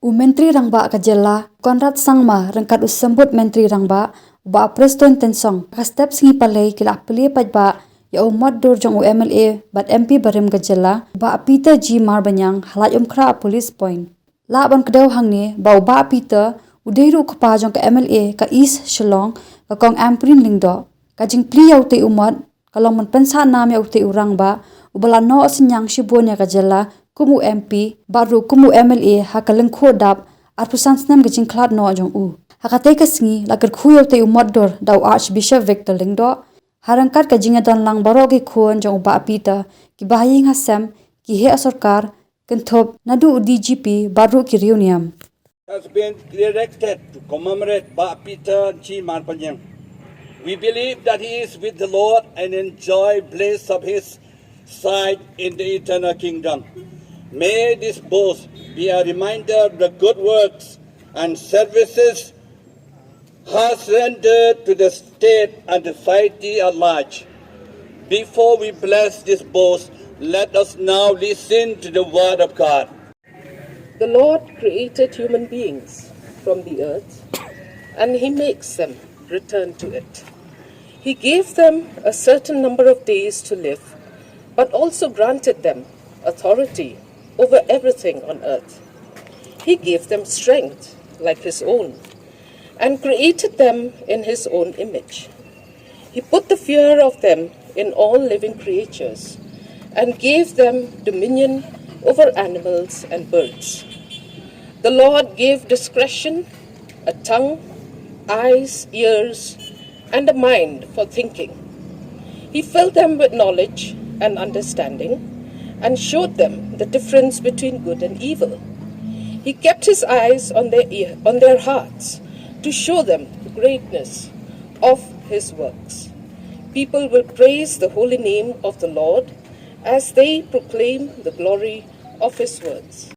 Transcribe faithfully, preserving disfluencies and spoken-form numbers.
U Myntri Rangbah ka jylla, Conrad Sangma, ryngkat u Symbud Myntri Rangbah, u Bah Prestone Tynsong, ha ka step sngi Palei ki la plie paidbah ïa u mot dur jong u M L A bad M P barim ka jylla, u Bah Peter G Marbaniang, ha Laitumkhrah Police Point. Lah ban kdew hangne ba u Bah Peter u dei ruh u kpa jong ka M L A ka East Shillong, ka Kong Ampareen Lyngdoh. Ka jingplie ïa utei u mot ka long ban pynsah nam ïa utei u rangbah uba la noh synñiang shibun ïa ka jylla kum u M P bad ruh kum u M L A ha ka lyngkhuh dap arphew san snem ka jingkhlad noh jong u. Ha katei ka sngi la kyrkhu ïa utei u mot dur da u Archbishop Victor Lyngdoh, ha ryngkat ka jingïadonlang baroh ki khun jong u Bah Peter, ki bahaïing hasem, ki heh sorkar, kynthup naduh u D G P bad ruh ki riewniam. Has been erected to commemorate Bah Peter G Marbaniang. We believe that he is with the Lord and enjoy bliss of his sight in the eternal kingdom. May this boast be a reminder of the good works and services has rendered to the state and society at large. Before we bless this boast, let us now listen to the word of God. The Lord created human beings from the earth, and he makes them return to it. He gave them a certain number of days to live, but also granted them authority over everything on earth. He gave them strength like his own, and created them in his own image. He put the fear of them in all living creatures, and gave them dominion over animals and birds. The Lord gave discretion, a tongue, eyes, ears, and a mind for thinking. He filled them with knowledge and understanding, and showed them the difference between good and evil. He kept his eyes on their ear, on their hearts, to show them the greatness of his works. People will praise the holy name of the Lord as they proclaim the glory of his words.